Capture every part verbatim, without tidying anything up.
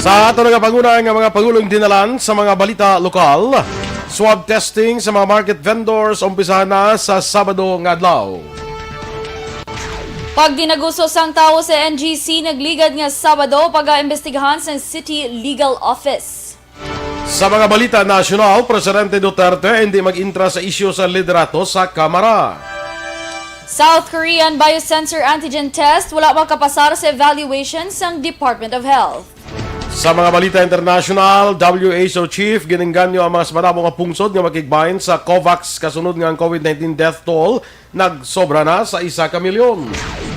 Sa ato nagapanguna nga mga pangulong dinalan sa mga balita lokal, swab testing sa mga market vendors umpisahan na sa Sabado nga adlaw. Pagdinaguso sang tawo sa N G C nagligad nga Sabado pag-aimbestigahan sang City Legal Office. Sa mga balita nasyonal, Presidente Duterte hindi mag-intra sa isyu sa liderato sa Kamara. South Korean biosensor antigen test wala makapasar sa evaluation sang Department of Health. Sa mga balita international, W H O chief ginengganyo ang mas madamo nga pungsod nga makigbahin sa COVAX kasunod nga ang COVID nineteen death toll nagsobra na sa isa ka milyon.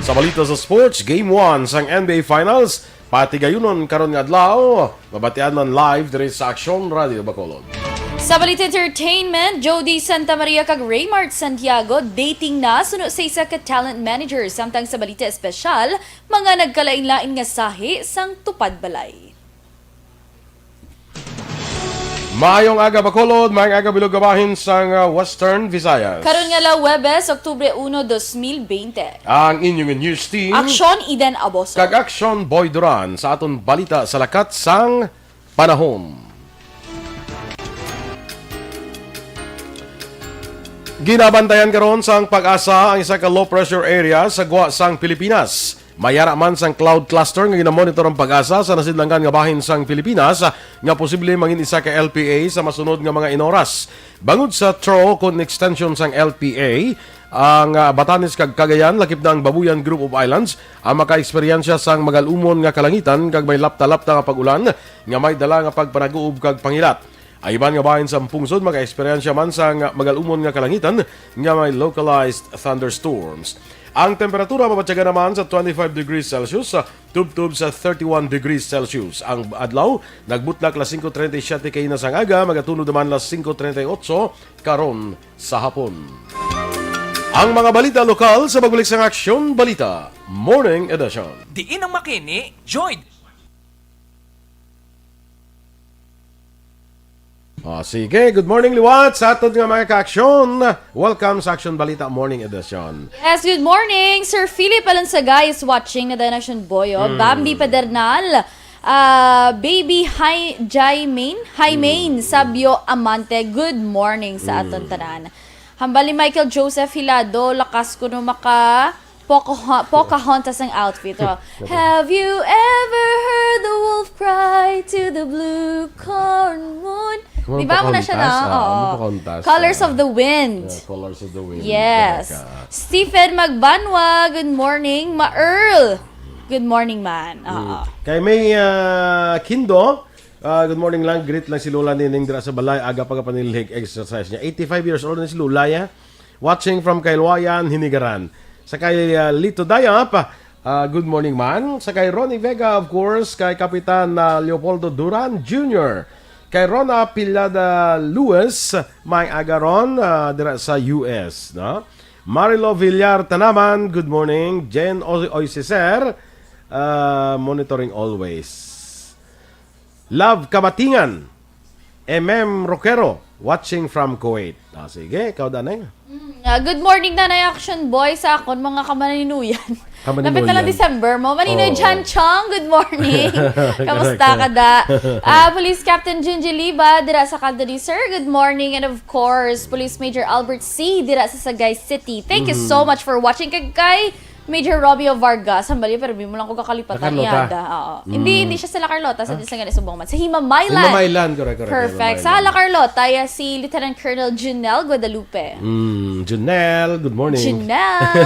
Sa balita sa sports, Game one sang N B A Finals patigayunon karon nga adlaw. Mabatian man live diri sa Aksyon Radio Bacolod. Sa balita entertainment, Jody Santa Maria kag Raymart Santiago dating na suno sa isa ka talent manager, samtang sa balita espesyal, mga nagkalain-lain nga sahi sang tupad balay. Maayong aga, Bacolod. Maayong aga, bilog nga bahin sang, ah, Western Visayas. Karon nga la Huwebes, Oktubre uno, dos mil bente. Ang inyong news team. Aksyon, Eden Aboso. Kag Aksyon, Boy Duran, sa aton balita sa lakat sang panahon. Ginabantayan karon sang PAGASA ang isa ka low pressure area sa gwa sang Pilipinas. May ara man sang cloud cluster nga ginamonitor ang PAGASA sa nasidlangan nga bahin sang Pilipinas nga posible mangin isa ka L P A sa masunod nga mga inoras. Bangod sa throw kon extension sang L P A, ang, ah, Batanes kag Cagayan, lakip na ang Babuyan Group of Islands, ang makaeksperyensya sang magalumon nga kalangitan kag may lapta-lapta nga pag-ulan nga may dala nga pagpanaguob kag pangilat. Ang iban nga bahin sang pungsod makaeksperyensya man sang magalumon nga kalangitan nga may localized thunderstorms. Ang temperatura mabatyagan naman sa twenty-five degrees Celsius, tubtob sa thirty-one degrees Celsius. Ang adlaw nagbutlak las singko treinta y siete kaina sang aga, magatunod naman las singko treinta y ocho karon sa hapon. Ang mga balita lokal sa pagbalik sang Aksyon Balita Morning Edition. Diin ang makini, Joy. Ah, sige, good morning liwat sa aton nga mga ka-aksyon. Welcome sa Aksyon Balita Morning Edition. Yes, good morning. Sir Philip Alonsagay is watching na Action Boyo. Mm. Bambi Pedernal, ah, Baby Hi Jaimain, Jaimain Mm. Sabio Amante. Good morning sa aton tanan. Hambal ni Michael Joseph Hilado, lakas ko no maka Pocaho- Pocahontas ang outfit. Oh. Have you ever heard the wolf cry to the blue corn moon? Mga Di ba mo na siya na? Pocahontas, ah, Oo. mga Pocahontas, Colors ah. of the Wind. Yeah, Colors of the Wind. Yes. Correct, ah. Stephen Magbanwa, good morning. Ma Earl, good morning man. Oo. Kay may, ah, Kindo, ah, good morning lang. Greet lang si Lola Nining dira sa balay. Aga pa ka panilhig exercise niya. Eighty-five years old na si Lola, ya. Watching from Kailwayan, Hinigaran. Sa kay, ah, Lito Dayap, ah, good morning man. Sa kay Ronnie Vega, of course. Kay Kapitan, ah, Leopoldo Duran Junior Kay Rona Pilada Lewis, may agaron, ah, dira sa U S, no? Marilo Villar Tanaman, good morning. Jen Oy- Oysicer, ah, monitoring always. Love Kamatingan, M M Roquero, watching from Kuwait. Ah, sige, ikaw, Danay. Mm, ah, good morning, Nanay Action Boy, sa akon mga kamaninuyan. Kamaninuyan. Lapit na lang December mo. Maninoy Oo. Chan Chong, good morning. Kamusta Correct. Ka da? Ah, Police Captain Junji Liba, dira sa Calderi, sir. Good morning. And of course, Police Major Albert C, dira sa Sagay City. Thank you so much for watching. Kag kay Major Robbie Vargas, hambal, pero di mo lang ko kakalipat La Carlota. Iyada. Oo. Hindi, hindi siya sa La Carlota, sa Disangani subong man. Sa Himamaylan. Himamaylan, correct, correct, Perfect. Himamaylan. Sa La Carlota, ya si Lieutenant Colonel Junel Guadalupe. Mm, Junel, good morning. Junel.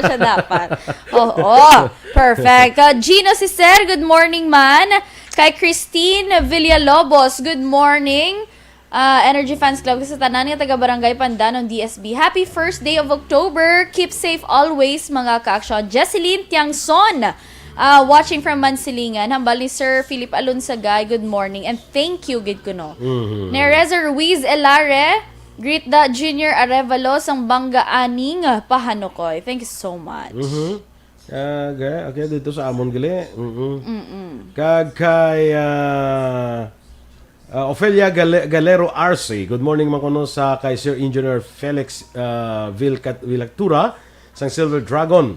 Siya dapat. Oo. Perfect. Uh, Gino Sister, good morning man. Kay Christine Villalobos, good morning. Uh, Energy Fans Club, sa tanan nga taga Barangay Pandanon, D S B. Happy first day of October. Keep safe always, mga ka-aksyon. Jesseline Tiangson, uh, watching from Mansilingan. Hambal ni Sir Philip Alonsagay, good morning and thank you gid kuno. Mhm. Nereza Ruiz Elare, greet the Junior Arevalo sang Bangga Aning Pahanukoy. Thank you so much. Mhm. Ah, okay, okay, dito sa amon gali. Mm-mm. Kag kay, ah, ah, Ofelia Gale- Galero R C, good morning man kuno sa kay Sir Engineer Felix, ah, Vilcat- Vilactura sang Silver Dragon.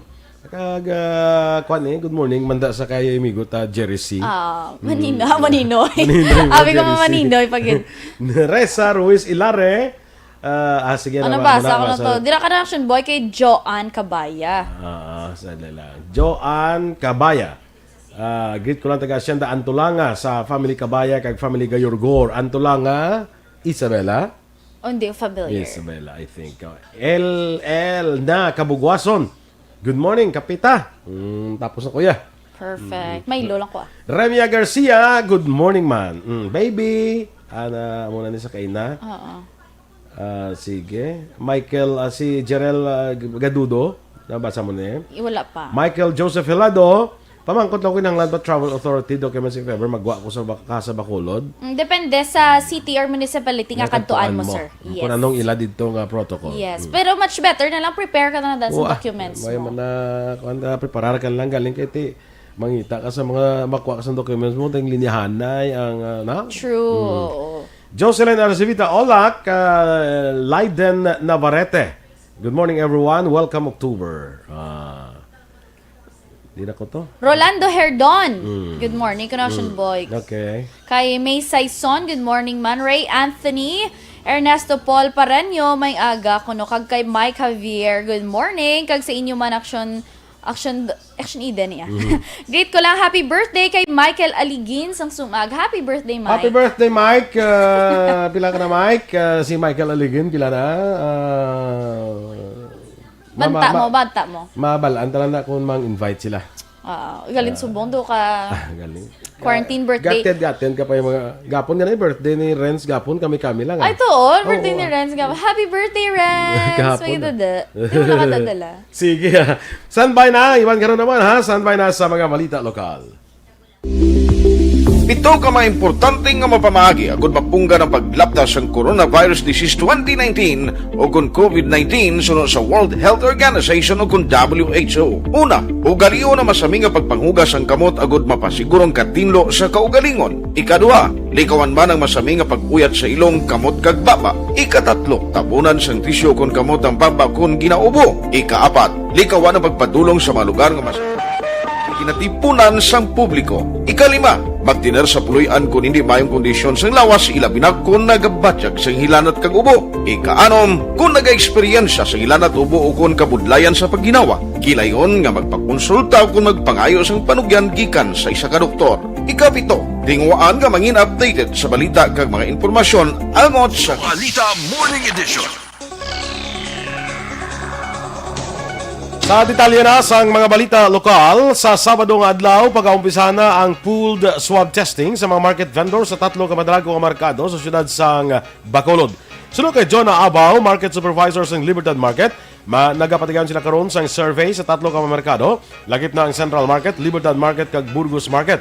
Kag, ah, kwan eh, good morning, manda sa kay amigo ta, Jerry C. Ah, manino, Mm. Maninoy. Maninoy mo, Abi ko Jerry C. Maninoy pag yun. Neresa Ruiz Ilare. Ah, ah, sige, Ano nabasa ba? Sa ko na nabasa. To. Dira ka na action boy kay Joanne Cabaya. Ah, sa lang. Joanne Cabaya. Ah, greet ko lang taga Hacienda Antolanga sa family Cabaya kag family Gayorgor. Antolanga, Isabela? Oh, hindi ko familiar. Isabela, I think. Oh, L L na Kabugwason. Good morning, Kapita. Mm, tapos na, kuya. Perfect. Mm. May lo lang ko, ah. Remia Garcia, good morning, man. Mm, baby. Ana, muna ni sa kaina. Oo. Ah, sige. Michael, ah, si Jerel, ah, Gadudo. Nabasa mo na eh. Wala pa. Michael Joseph Helado, pamangkot lang ko, kinahanglan ba travel authority documents if ever magwa ko sa bak-, ka sa Bacolod? Mm, depende sa city or municipality nga Nga kadtuan kadtuan mo, mo. Sir. Yes. Kung anong ila dito nga protocol. Yes. Mm. Pero much better na lang prepare ka na dahil sa Wa, documents may mo. May mana, kuwan ka, preparar ka lang galing kay ti, mangita ka sa mga, makuha ka sa documents mo, ting linyahanay ang, ah, na? True. Mm. Oo. Jocelyn Arcivita Olak, ah, Leiden Navarrete. Good morning, everyone. Welcome, October. Ah, di na ko to. Rolando Herdon. Mm. Good morning, Connection Mm. Boy. Okay. Kay May Saison, good morning, man. Ray Anthony, Ernesto Paul Pareño, may aga kuno. Kag kay Mike Javier, good morning. Kag sa inyo man, Action, Action, Action Eden niya. Mhm. Greet ko lang, happy birthday kay Michael Aligin sang Sumag. Happy birthday, Mike. Happy birthday, Mike. Ah, pila ka na, Mike? Ah, si Michael Aligin, pila na? Ah, Banta ma-, ma-, mo, banta mo. Mabalaan ta lang na kung mang-invite sila. Ah, galing Ah, subong do ka. Ah, galing. Quarantine Ah, birthday. Gaten, gaten ka pa yung mga, gapon nga na yung birthday ni Renz, gapon kami-kami lang, ah. Ay, to, Oo, birthday ni ah. Renz, gapon. Happy birthday, Renz! Gapon, May ah. dada. Hindi mo nakadadala. Sige, ah. Standby na, iwan ka na naman, ha? Standby na sa mga balita lokal. Pito ka mga importante nga mapamaagi agud mapunggan ang paglapta sang coronavirus disease twenty nineteen o kon COVID nineteen suno sa World Health Organization o kon W H O. Una, ugalion ang masami nga pagpanghugas sang kamot agud mapasiguro ang katinlo sa kaugalingon. Ikaduha, likawan man ang masami nga pag-uyat sa ilong, kamot kag baba. Ikatatlo, tabunan sang tisyo kon kamot ang baba kon ginaubo. Ikaapat, likawan ang pagpadulong sa mga lugar nga mas ginatipunan sang publiko. Ikalima, magtener sa puloy-an kon hindi maayong kondisyon sang lawas, ilabi na kon nagabatyag sang hilanat kag ubo. Ikaanom, kon nagaeksperyensya sang hilanat, ubo, o kon kabudlayan sa pagginawa, gilayon nga magpakonsulta o kon magpangayo sang panugyan gikan sa isa ka doktor. Ikapito, tinguhaan nga mangin updated sa balita kag mga impormasyon angot sa Balita Morning Edition. Sa detalye na sang mga balita lokal, sa Sabado nga adlaw, pag-aumpisa na ang pooled swab testing sa mga market vendor sa tatlo ka madalago nga merkado sa siyudad sang Bacolod. Suno kay Jonah Abaw, market supervisor sang Libertad Market, ma-, nagapatigayon sila karon sang survey sa tatlo ka mga merkado, lakip na ang Central Market, Libertad Market, kag Burgos Market.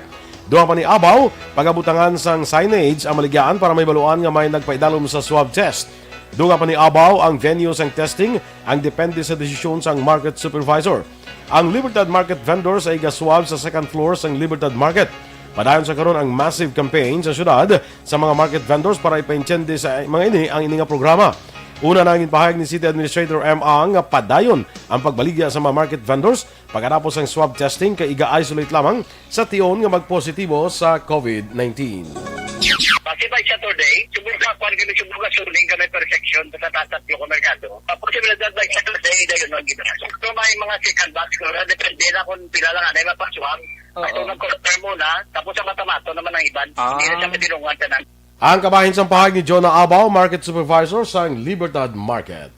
Dugang pa ni Abaw, pagabutangan sang signage ang maligyaan para mahibaluan nga may nagpaidalom sa swab test. Dugang pa ni Abaw, ang venue sang testing ang depende sa desisyon sang market supervisor. Ang Libertad Market vendors ay iga-swab sa second floor sang Libertad Market. Padayon sa karon ang massive campaign sa syudad sa mga market vendors para ipaintiende sa mga ini ang ini nga programa. Una na ang ginpahayag ni City Administrator M. Ang nga padayon ang pagbaligya sa mga market vendors pagkatapos sang swab testing kay iga-isolate lamang sa tion nga magpositibo sa COVID nineteen. Kasi by Saturday, subong ka, kuwan kami, subong ka, suling kami per section sa taas at yung merkado. Ang posibilidad by Saturday, dayon ang gina. So, may mga second batch ko, depende na kung pila lang, ano yung mapaswang. Oo. Ito nag-confirm muna, tapos ang matamato naman ang iban. Ah. Hindi na siya madilungan ka na. Ang kabahin sang pahayag ni Jonah Abaw, Market Supervisor sang Libertad Market.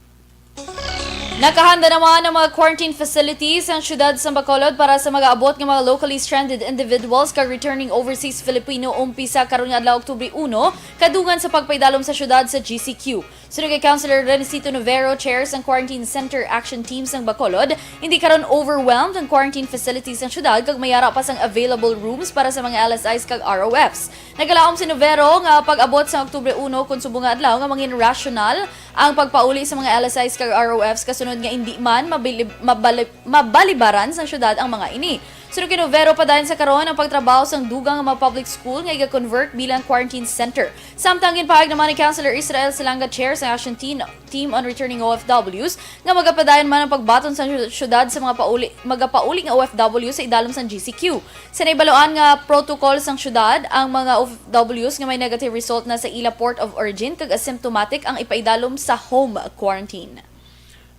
Nakahanda naman ang mga quarantine facilities ang siyudad sa Bacolod para sa mag-aabot nga mga locally stranded individuals kag returning overseas Filipino umpisa karon nga adlaw, Oktubre uno, kadungan sa pagpaidalom sa siyudad sa G C Q. Suno kay Councilor Renesito Novero, chair sang Quarantine Center Action Team sang Bacolod, hindi karon overwhelmed ang quarantine facilities sang siyudad kag may ara pa sang available rooms para sa mga L S Is kag R O Fs. Nagalaom si Novero nga pag-abot sa Oktubre uno kon subong nga adlaw nga mangin rational ang pagpauli sa mga L S Is kag R O Fs kasunod nga indi man mabili-, mabali-, mabalibaran sang syudad ang mga ini. Sunod kay Novero, padayon sa karon ang pagtrabaho sang dugang nga mga public school nga iga-convert bilang quarantine center. Samtang ginpahayag naman ni Councilor Israel Salanga, chair sa Action Team, Team on Returning O F Ws, nga magapadayon man ang pagbaton sa syu-, syudad sa mga pauli, magapauli nga O F W sa idalom sang G C Q. Sa naibaluan nga protocol sang syudad, ang mga O F Ws nga may negative result na sa ila port of origin kag asymptomatic ang ipaidalom sa home quarantine.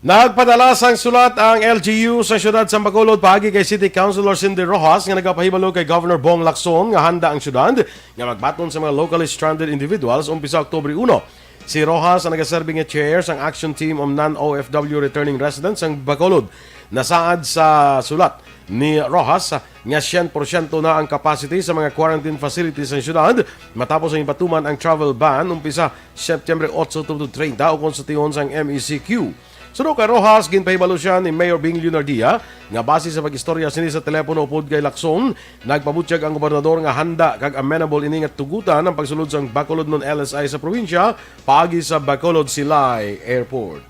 Nagpadala sang sulat ang L G U sa siyudad sang Bacolod paagi kay City Councilor Cindy Rojas nga nagapahibalo kay Governor Bong Lacson nga handa ang siyudad nga magbaton sa mga locally stranded individuals umpisa Oktubre uno. Si Rojas ang nagaserbi nga chair sang Action Team on Non-O F W Returning Residents sang Bacolod. Nasaad sa sulat ni Rojas nga syen porsyento na ang capacity sa mga quarantine facilities sa siyudad matapos ang ipatuman ang travel ban umpisa September otso tubtob treinta, ukon sa tion sang M E C Q. Suno kay Rojas, ginpahibalo sia ni Mayor Bing Leonardia nga base sa pag-istorya sini sa telepono upod kay Lacson, nagpabutyag ang gobernador nga handa kag amenable ini nga tugutan ang pagsulod sang Bacolod non L S I sa probinsya paagi sa Bacolod Silay Airport.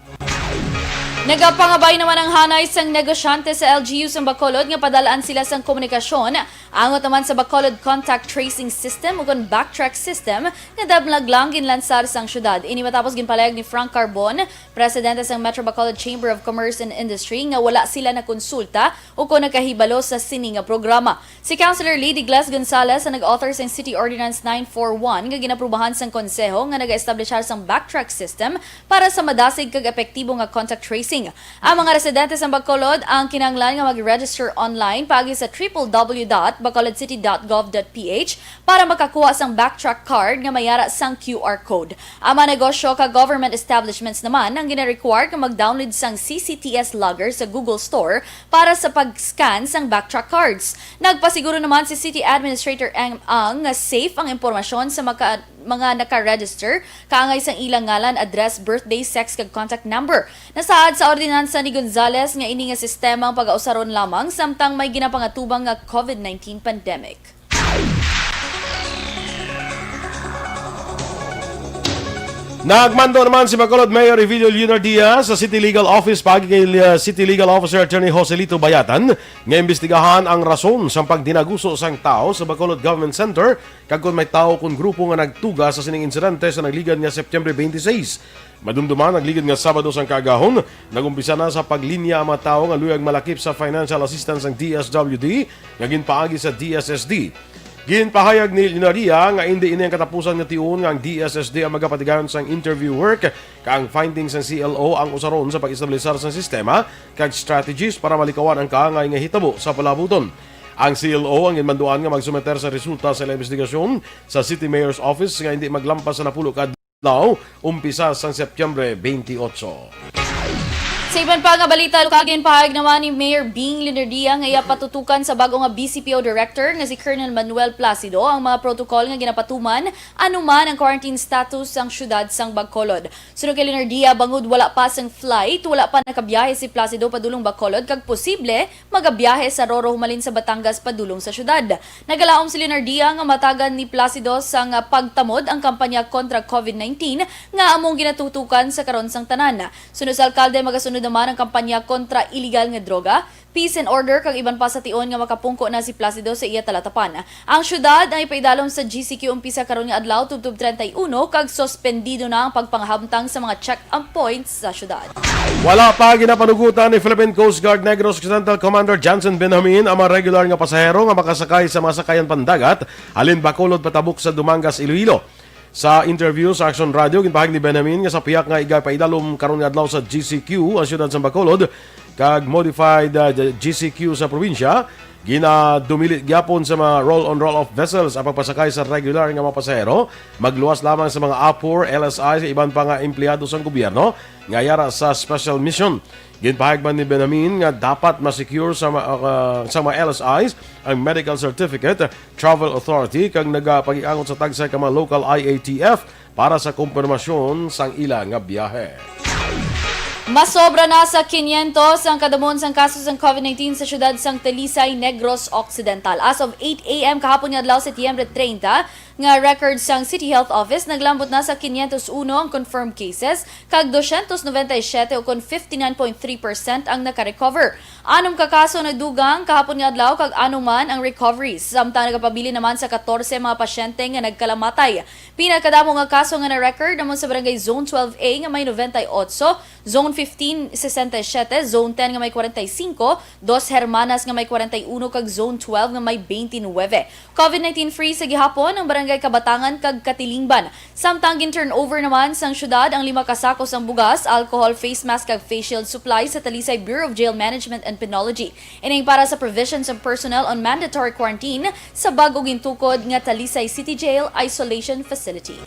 Nagapangabay naman ang hanay sang negosyante sa L G U sang Bacolod nga padalaan sila sang komunikasyon angot naman sa Bacolod Contact Tracing System ukon Backtrack System nga damlag lang ginlansar sang syudad. Ini matapos ginpalayag ni Frank Carbon, presidente sang Metro Bacolod Chamber of Commerce and Industry, nga wala sila nakonsulta ukon nakahibalo sa sini nga programa. Si Councilor Lady Gles Gonzales ang nag-author sang City Ordinance nine four one nga ginaprubahan sang konseho nga nagaestablishar sang backtrack system para sa madasig kag epektibo nga contact tracing. Ang mga residente sa Bacolod ang kinahanglan nga mag-register online paagi sa triple W dot bacolodcity dot gov dot P H para makakuha sang backtrack card nga may ara sang Q R code. Ang mga negosyo kag government establishments naman ang gina-require nga mag-download sang C C T S Logger sa Google Store para sa pag-scan sang backtrack cards. Nagpasiguro naman si City Administrator Ang Ang nga safe ang impormasyon sa maka-, mga naka-register kaangay sang ilang ngalan, address, birthday, sex, kag contact number. Nasaad sa ordinansa ni Gonzales nga ini nga sistema ang pagausaron lamang samtang may ginapangatubang nga COVID nineteen pandemic. Nagmando naman si Bacolod Mayor Evilio Leonardia sa City Legal Office paagi kay, uh, City Legal Officer Attorney Joselito Bayatan nga imbestigahan ang rason sang pagdinaguso sang tawo sa Bacolod Government Center kag kon may tawo kon grupo nga nagtuga sa sining insidente sa nagligad nga September twenty-six. Madumduman, nagligad nga Sabado sang kaagahon, nag-umpisa na sa paglinya ang mga tawo nga luyag malakip sa financial assistance sang D S W D nga ginpaagi sa D S S D. Ginpahayag ni Leonardia nga indi ini ang katapusan nga tion nga ang D S S D ang magapatigayon sang interview work, kag ang findings sang C L O ang usaron sa pag-establisar sang sistema kag strategies para malikawan ang kaangay nga hitabo sa palabuton. Ang C L O ang ginmanduan nga magsumiter sa resulta sa ilang investigasyon sa City Mayor's Office nga hindi maglampas sa napulo ka adlaw, umpisa sang Septyembre twenty-eight. Sa iban pa nga balita, lokal, ginpahayag naman ni Mayor Bing Leonardia nga iya patutukan sa bag-o nga B C P O Director nga si Colonel Manuel Placido ang mga protocol nga ginapatuman anuman ang quarantine status sang siyudad sang Bacolod. Suno kay Leonardia, bangod wala pa sang flight, wala pa nakabiyahe si Placido padulong Bacolod kag posible magabiyahe sa Roro humalin sa Batangas padulong sa siyudad. Nagalaom si Leonardia nga matagan ni Placido sang pagtamod ang kampanya kontra COVID nineteen nga among ginatutukan sa karon sang tanan. Suno sa alkalde, magasunod naman ang kampanya kontra iligal nga droga, peace and order, kag iban pa sa tion nga makapungko na si Placido sa iya talatapan. Ang siyudad ang ipaidalom sa G C Q umpisa karon nga adlaw tubtob treinta y uno, kag suspendido na ang pagpangahamtang sa mga check-in points sa siyudad. Wala pa ginapanugutan ni Philippine Coast Guard Negros Occidental Commander Johnson Benjamin ang mga regular nga pasahero nga makasakay sa mga sakayan pandagat halin Bacolod patabok sa Dumangas, Iloilo. Sa interview sa Action Radio, ginpahayag ni Benjamin nga sa pihak nga igapaidalom karon nga adlaw sa G C Q ang siyudad sa Bacolod kag modified, uh, G C Q sa probinsya, ginadumili gyapon sa mga roll-on roll-off vessels ang pagpasakay sa regular nga mga pasahero. Magluwas lamang sa mga AFOR, L S I, sa iban pa nga empleyado sang gobyerno nga yara sa special mission. Ginpahayag man ni Benjamin nga dapat ma-secure sa ma-, uh, sa mga L S Is ang medical certificate, travel authority, kag nagapagiangot sa tagsa ka mga local I A T F para sa kumpirmasyon sang ila nga biyahe. Masobra na sa kinyentos ang kadamon sang kaso sang COVID nineteen sa siyudad sang Talisay, Negros Occidental. As of eight A M kahapon nga adlaw, Setyembre treinta, nga record sang City Health Office, naglambot na sa quinientos uno ang confirmed cases, kag dosyentos nobenta y siyete, o kon fifty-nine point three percent, ang naka-recover. Anom ka kaso ang nadugang kahapon nga adlaw, kag anom man ang recoveries. Samtang nagapabilin naman sa katorse mga pasyente nga nagkalamatay. Pinakadamo nga kaso nga na-record amo sa Barangay Zone twelve A nga may noventa y ocho, Zone fifteen, sesenta y siete, Zone ten nga may kwarenta y singko, Dos Hermanas nga may kwarenta y uno, kag Zone twelve nga may twenty-nine. COVID nineteen free sa gihapon ang Barangay Kabatangan kag Katilingban. Samtang gin-turnover naman sang syudad ang lima ka sako sang bugas, alcohol, face mask, kag face shield supplies sa Talisay Bureau of Jail Management and Penology. Ining para sa provision sang personnel on mandatory quarantine sa bag-o gintukod nga Talisay City Jail Isolation Facility.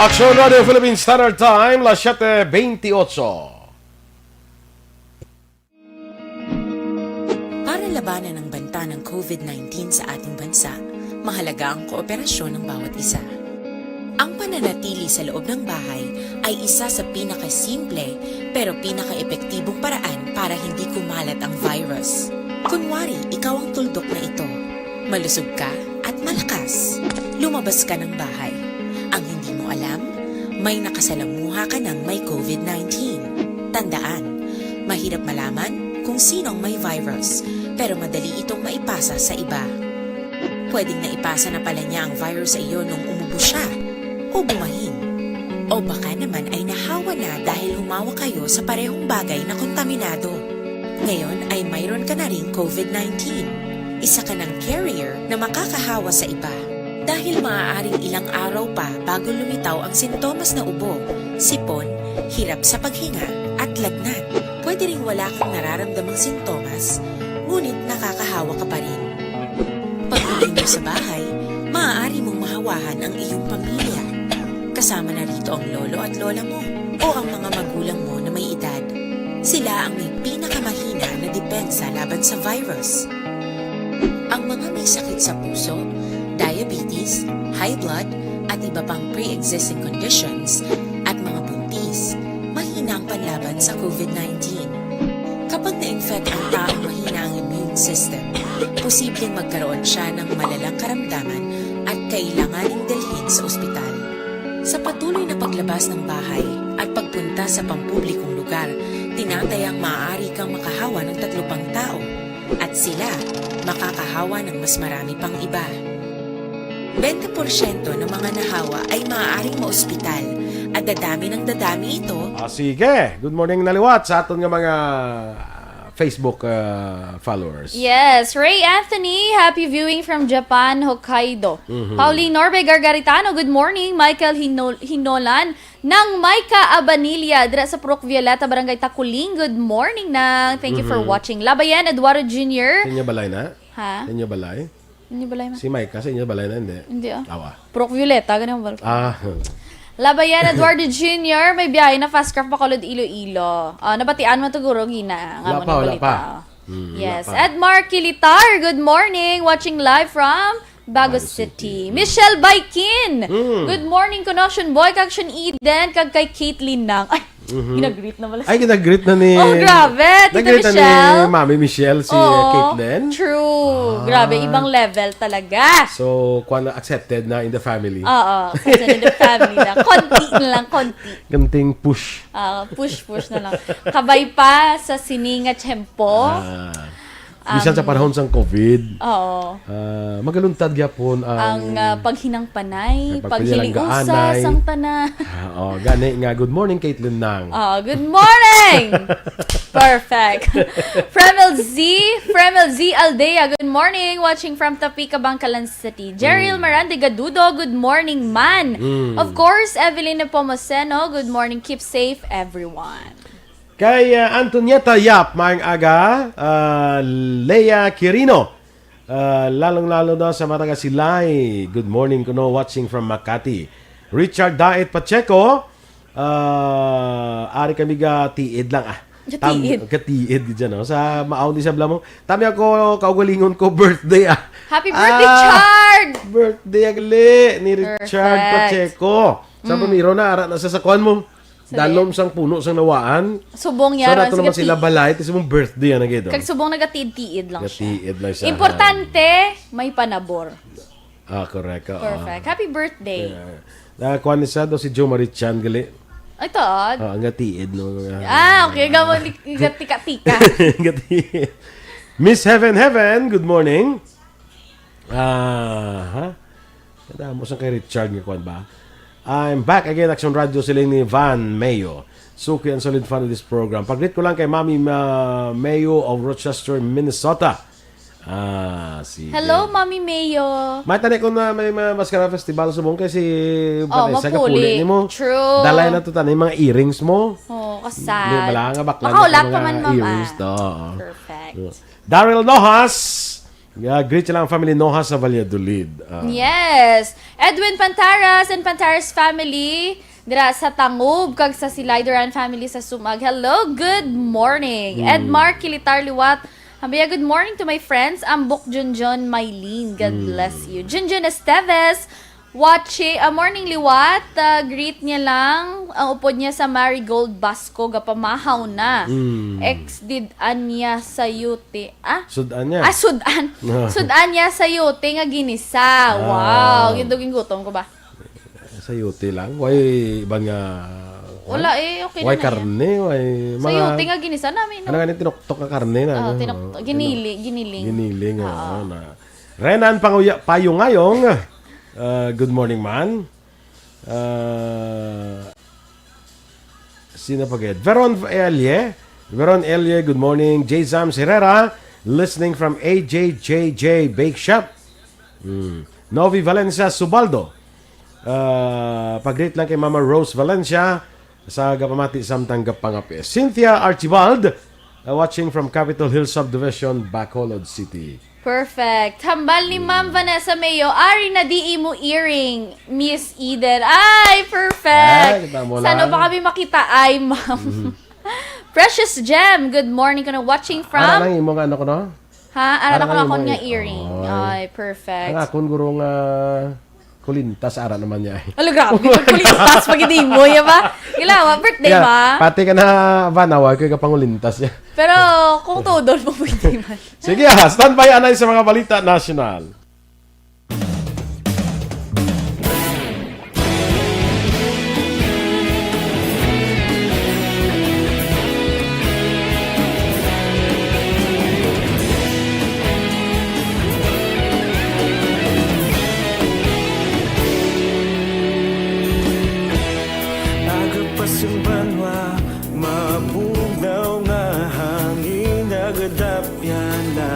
Aksyon Radio Philippine Standard Time, las siete veintiocho. Para labanan ang banta ng COVID nineteen sa ating bansa, mahalaga ang kooperasyon ng bawat isa. Ang pananatili sa loob ng bahay ay isa sa pinakasimple pero pinakaepektibong paraan para hindi kumalat ang virus. Kunwari, ikaw ang tuldok na ito. Malusog ka at malakas. Lumabas ka ng bahay. Ang hindi mo alam, may nakasalamuha ka ng may COVID nineteen. Tandaan, mahirap malaman kung sino ang may virus, pero madali itong maipasa sa iba. Pwedeng naipasa na pala niya ang virus sa iyo nung umubo siya, o bumahin. O baka naman ay nahawa na dahil humawak kayo sa parehong bagay na kontaminado. Ngayon ay mayroon ka na ring COVID nineteen. Isa ka ng carrier na makakahawa sa iba. Dahil maaaring ilang araw pa bago lumitaw ang sintomas na ubo, sipon, hirap sa paghinga, at lagnat. Pwede ring wala kang nararamdamang sintomas, ngunit nakakahawa ka pa rin. Pag-uwi mo sa bahay, maaari mong mahawahan ang iyong pamilya. Kasama na rito ang lolo at lola mo o ang mga magulang mo na may edad. Sila ang may pinakamahina na depensa laban sa virus. Ang mga may sakit sa puso, diabetes, high blood, at iba pang pre-existing conditions, at mga buntis, mahina ang panlaban sa COVID nineteen. Kapag na-infect ang taong mahina ang immune system, posibleng magkaroon siya ng malalang karamdaman at kailanganing dalhin sa ospital. Sa patuloy na paglabas ng bahay at pagpunta sa pampublikong lugar, tinatayang maaari kang makahawa ng tatlo pang tao at sila makakahawa ng mas marami pang iba. Bente porsyento ng mga nahawa ay maaaring maospital at dadami ng dadami ito. Ah, sige. Good morning na liwat sa aton nga mga, ah, Facebook, ah, followers. Yes, Ray Anthony, happy viewing from Japan, Hokkaido. Mhm. Pauline Norbe Gargaritano, good morning. Michael Hinol- Hinolan, Nang Micah Abanilla, dira sa Purok Violeta, Barangay Taculing, good morning, Nang. Thank you for Mhm. watching. Labayan Eduardo Junior. Sa inyo balay na? Ha? Sa inyo balay? Inyo balay, ma? Si Micah, sa inyo balay na, hindi? Hindi, ah. Awa. Purok Violeta, ganun ba? Ah. Labayan Eduardo Junior, may biyahe na fast craft pa kulod Iloilo. Ah, nabatian mo to, guro, gina, nga Wala mo pa, wala nabalita. pa. Mm, wala Yes. pa. Edmar Kilitar, good morning. Watching live from Bago Bago City. City. Michelle Baikin, Mm. good morning, kuno Shun Boy, kag Shun Eden, kag kay Caitlyn Nang. Ay, Mhm. ginagreet na pala. Ay, ginagreet na ni Oh, grabe, Tita Nag-greet na ni Michelle. Mami Michelle, si Oo. Caitlyn. True. Ah. Grabe, ibang level talaga. So, kwan na, accepted na in the family. Oo, accepted in the family na. Konti na lang, konti. Ganting push. Ah, push, push na lang. Kabay pa sa sini nga tiyempo. Ah. Bisan sa Um, panahon sang COVID, oo. ah, magaluntad gyapon ang Ang, ah, paghinangpanay, ang pagpalanggaanay. paghiliusa sang tanan. Ah, oh, gani nga, good morning, Caitlyn Nang. Oh, good morning! Perfect. Fremel Z, Fremel Z Aldea, good morning. Watching from Tapica, Bangkalan City. Jeril Mm. Marande Gadudo, good morning, man. Mm. Of course, Evelyn Nepomuceno, good morning. Keep safe, everyone. Kay, ah, Antonieta Yap, maayong aga. Ah, Lea Quirino, ah, lalong-lalo na sa mga taga Silay. Good morning kuno, watching from Makati. Richard Daet Pacheco, ah, ari kami ga tiid lang, ah. Ga Tam-, tiid. ga tiid gid dyan, no? Sa maaw ni sa Blamong. Tami ako, kaugalingon ko, birthday, ah. Happy birthday, Ah, Chard! Birthday, agali, ni Richard Perfect. Pacheco. Sa Mm. pamiro na, ara na sa sakuan mo. Sa Dalom diin? sang puno sang nawaan. Subong So, niya, nato sige, naman sila tiid. balay, tapos mong birthday yan, nagay doon. Kag subong nagatiid-tiid lang siya. Nagatiid lang siya. Importante, may panabor. Ah, correct. Oo. Perfect. Happy birthday. Yeah. Na, kuwan ni sa do si Jo Marie Chan gali. Ay, taod. Ah, ang gatiid, no? Ah, okay. Gamo ni, tika-tika. Gatiid. Miss Heaven Heaven, good morning. Ah, ha? Kada mo sang kay Richard nga kuwan ba? I'm back again, Action Radio, siling ni Van Mayo. Suki and solid fan of this program. Pag-greet ko lang kay Mami Ma-, Mayo of Rochester, Minnesota. Ah, sige. Hello, Mami Mayo. May tani ko na may ma-, Mascara Festival subong kay si Oh, Vanessa mapuli. Kapuli nimo. True. Dalay na to tani mga earrings mo. Oh, kasad. Di ba lang, nga bakla Makaulat na pa mga man, ma'am, earrings ah. To. Perfect. Daryl Nohas. Yeah, greet lang ang family Nohas sa Valladolid. Ah. Yes. Edwin Pantaras and Pantaras family. Dira sa Tangub, kag sa Silay Duran family sa Sumag. Hello, good morning. Mm. Edmar Kilitar Liwat. Hambiya, good morning to my friends. Ambok Junjun Mylene. God Mm. bless you. Junjun Esteves. Watching, ah, morning Liwat. Ah, greet niya lang. Ang upod niya sa Marigold Basco, gapamahaw na. Mm. Ex did anya sayote. Ah? Sudan niya. Ah, sudan. Sudan niya sayote nga ginisa. Ah. Wow. Yung duging gutom ko ba? Sayote lang. Way iban nga, Wala eh, okay way na na yan. Karne, way mga Sayote nga ginisa namin, no? Ano nga ni tinuktok nga karne na? Oo, ano? Tinuktok. Ano? Ginili-, giniling. Giniling, Oo. oo, na. Renan Panguya-, Payungayong, uh, good morning, man. Uh, sino pa gid? Veron Elie. Veron Elie, good morning. J Zams Herrera, listening from A J J J Bake Shop. Hmm. Novi Valencia Subaldo. Ah, pag-greet lang kay Mama Rose Valencia sa gapamati samtang gapangape. Cynthia Archibald, ah, watching from Capitol Hill Subdivision, Bacolod City. Perfect. Hambal ni Ma'am Hmm. Vanessa Mayo, "Ari na di imo earring, Miss Eden." Ay, perfect. Ay, kita mo Saan lang. Ba kami makita ay, ma'am? Mhm. Precious Gem, good morning. Kuno watching Ara from lang imo nga ano ko, no? Ha? Ara Ara na ko lang akon imo nga eh. earring. Ay. Ay, perfect. Ang akon guro nga kulintas, ara naman niya eh. Alo, grabe. Pag kulintas, pag hindi mo, ya ba? Gila, wa, birthday Yeah, ba? Pati ka na, ba, nawa ko yung kapangulintas niya. Pero kung todo mo, pwede man. Sige, ah, standby, anay sa mga balita nasyonal. Agapas ang banwa, mabugnaw nga hangin, nagadapyan na.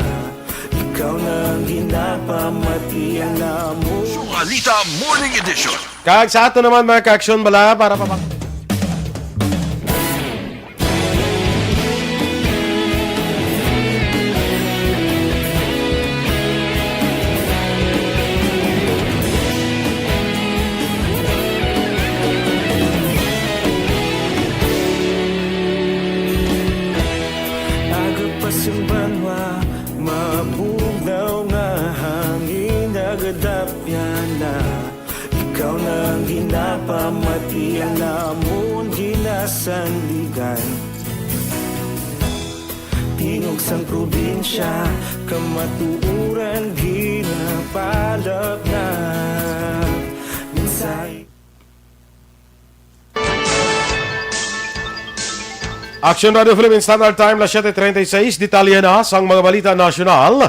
Ikaw na ang ginapamatian namo. Sualita Morning Edition. Kag sa ato naman, mga ka-aksyon, bala, para pa Agapas ang banwa, mabugnaw nga hangin, nagadapyan na. Ikaw na ang ginapamatian namon ginasandigan. Tingog sang probinsya, kamatuoran ginapalapnap. Mensahe. Action Radio Philippine Standard Time, las siete treinta y seis. Detalye na sang mga balita nasyonal.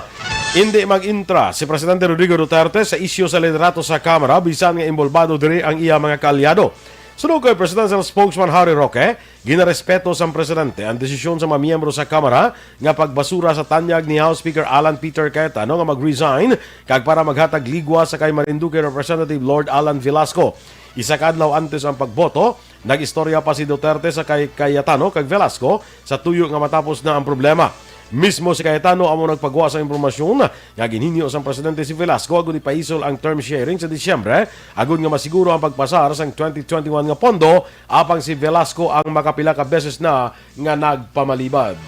Indi mag-intra si Presidente Rodrigo Duterte sa isyu sa liderato sa Kamara, bisan nga inbolbado diri ang iya mga kaalyado. Suno kay Presidential Spokesman Harry Roque, ginarespeto sang Presidente ang desisyon sa mga miyembro sa Kamara nga pagbasura sa tanyag ni House Speaker Alan Peter Cayetano nga mag-resign kag para maghatag ligwa sa kay Marinduque Representative Lord Alan Velasco. Isa ka adlaw antes ang pagboto, nag-istorya pa si Duterte sa kay Cayetano kag Velasco sa tuyo nga matapos na ang problema. Mismo si Cayetano amo nagpagwa sa impormasyon nga ginhinyo sang presidente si Velasco agud ipahisol ang term sharing sa Disyembre agud nga masiguro ang pagpasar sang twenty twenty-one nga pondo, apang si Velasco ang makapila ka beses na nga nagpamalibad.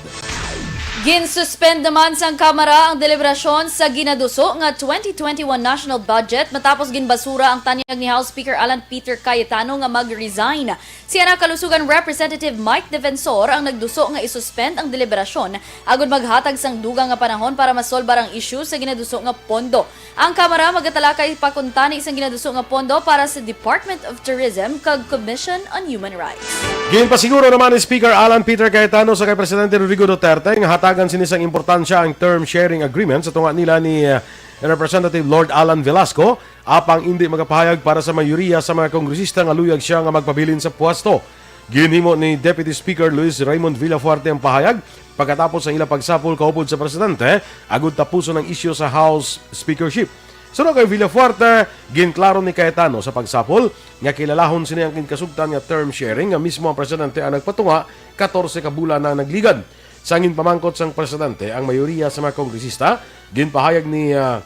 Ginsuspend naman sang Kamara ang deliberasyon sa ginaduso nga twenty twenty-one national budget matapos ginbasura ang tanyag ni House Speaker Alan Peter Cayetano nga mag-resign. Si Anak Kalusugan Representative Mike Defensor ang nagduso nga isuspend ang deliberasyon agud maghatag sang dugang nga panahon para masolbar ang isyu sa ginaduso nga pondo. Ang Kamara magatalakay pa kuntani sang ginaduso nga pondo para sa Department of Tourism kag Commission on Human Rights. Ginpasiguro naman ni Speaker Alan Peter Cayetano sa kay Presidente Rodrigo Duterte nga hatagan sini sang importansya ang term sharing agreement sa tunga nila ni, uh, Representative Lord Alan Velasco, apang indi magapahayag para sa mayoriya sa mga kongresista nga luyag siya nga magpabilin sa pwesto. Ginhimo ni Deputy Speaker Luis Raymond Villafuerte ang pahayag pagkatapos sa ila pagsapol kaupod sa presidente agud tapuson ang isyu sa House speakership. Suno kay Villafuerte, ginklaro ni Cayetano sa pagsapol nga kilalahon sini ang ginkasugtan nga term sharing nga mismo ang presidente ang nagpatunga katorse ka bulan na nagligad. Sa ginpamangkot sang presidente, ang mayoriya sa mga kongresista ginpahayag ni, ah,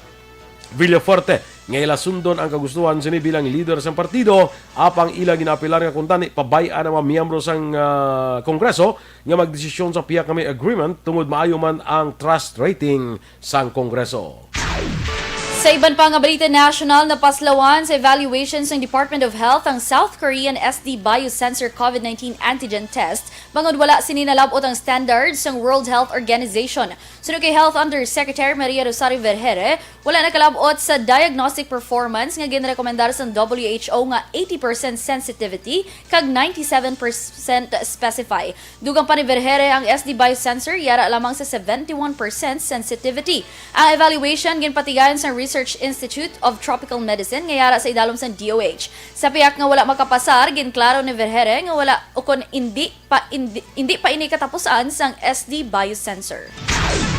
Villafuerte nga ila sundon ang kagustuhan sini bilang lider sang partido, apang ila ginaapelar nga kuntani pabay-an ang mga miyembro sang, ah, Kongreso nga magdesisyon sa pihak nga may agreement tungod maayo man ang trust rating sang Kongreso. Sa iban pa nga balita nasyonal, napaslawan sa evaluation sang Department of Health ang South Korean S D Biosensor COVID nineteen antigen test bangod wala sini nalab-ot ang standards sang World Health Organization. Suno kay Health Undersecretary Maria Rosario Vergeire, wala nakalab-ot sa diagnostic performance nga ginrekomendar sang W H O nga eighty percent sensitivity kag ninety-seven percent specify. Dugang pa ni Vergeire, ang S D Biosensor yara lamang sa seventy-one percent sensitivity. Ang evaluation ginpatigayon sang Research Institute of Tropical Medicine nga yara sa idalom sang D O H. Sa pihak nga wala makapasar, ginklaro ni Vergeire nga wala ukon indi pa indi, indi pa ini katapusan sang S D Biosensor.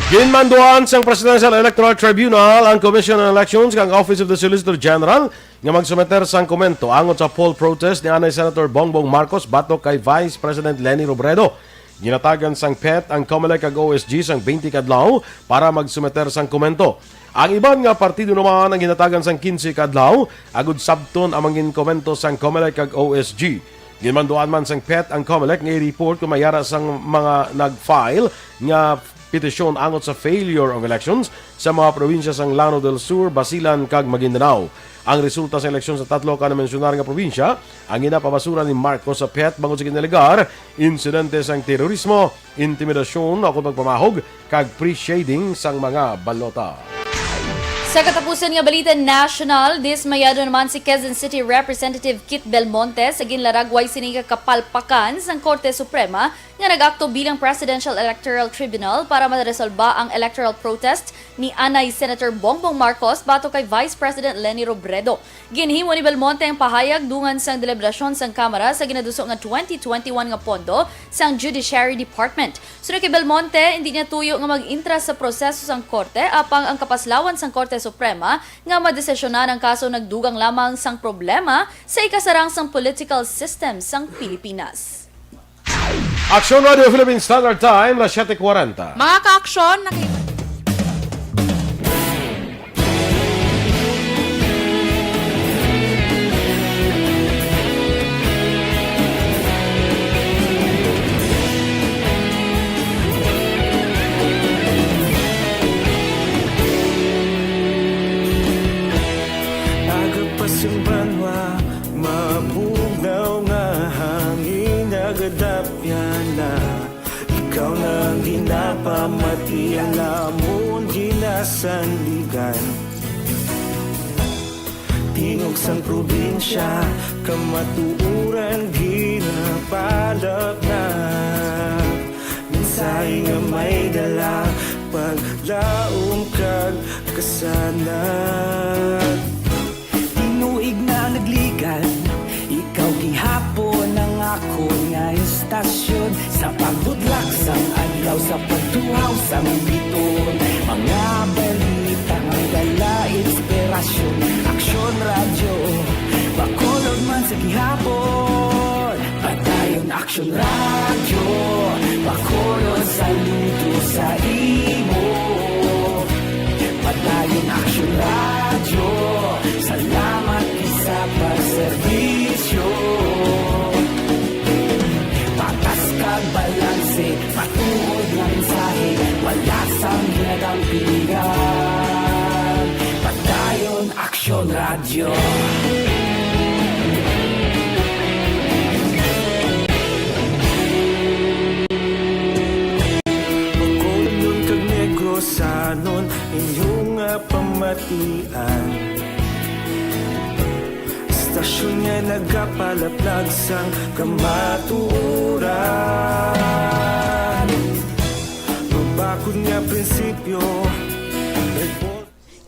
Ginmanduan sang Presidential Electoral Tribunal ang Commission on Elections kag Office of the Solicitor General nga magsumiter sang komento angot sa poll protest ni anay Senator Bongbong Marcos batok kay Vice President Leni Robredo. Ginatagan sang pet ang Comelec kag O S G sang twenty ka adlaw para magsumiter sang komento. Ang iban nga partido naman ang ginatagan sang quince ka adlaw agud sabton ang mangin komento sang Comelec kag O S G. Ginmanduan man sang pet ang Comelec nga i-report kung may ara sang mga nag-file nga petisyon angot sa failure of elections sa mga probinsya sang Lanao del Sur, Basilan, kag Maguindanao. Ang resulta sa eleksyon sa tatlo ka namansyunar nga probinsya ang ginapabasura ni Marcos sa pet bangod sa ginalegar insidente sang terorismo, intimidasyon, akon pagpamahog, kag pre-shading sang mga balota. Sa katapusan nga balita nasyonal, dismayado naman si Quezon City Representative Kit Belmonte sa ginlaragway sini nga kapalpakan sang Korte Suprema nga nag-akto bilang Presidential Electoral Tribunal para maresolba ang electoral protest ni anay Senator Bongbong Marcos batok kay Vice President Leni Robredo. Ginhimo ni Belmonte ang pahayag dungan sang deliberasyon sang Kamara sa ginaduso nga twenty twenty-one nga pondo sang Judiciary Department. Suno kay Belmonte, indi niya tuyo nga mag-intra sa proseso sang korte, apang ang kapaslawan sang Korte Suprema nga madesisyonan ang kaso nagdugang lamang sang problema sa ikasarang sang political system sang Pilipinas. Aksyon Radio Philippine Standard Time, las siete cuarenta. Mga kaaksyon, naki- Aga pa sing banwa, mabugnaw nga hangin, nagadapyan na. Ikaw na ang ginapamati, ang amon ginasandigan. Tingog sang probinsya, kamatuoran ginapalapnap. Mensahe nga may dala, paglaom kag kasanag. Tinuig na nagligad, ikaw gihapon ang akon nga istasyon. Sa pagbudlak sang adlaw, sa pagtuhaw sang biton, mga balita nga dala inspirasyon. Aksyon Radyo, Bacolod man sa gihapon. Padayon Aksyon Radyo, Bacolod, saludo sa imo. Padayon Aksyon Radyo, salamat sa pagserbisyo. Patas kag balanse, matuod nga mensahe, Radyo. Bacolodnon kag Negrosanon, inyo nga pamatian. Istasyon nga nagapalaplag sang kamatuoran. Mabakod nga prinsipyo,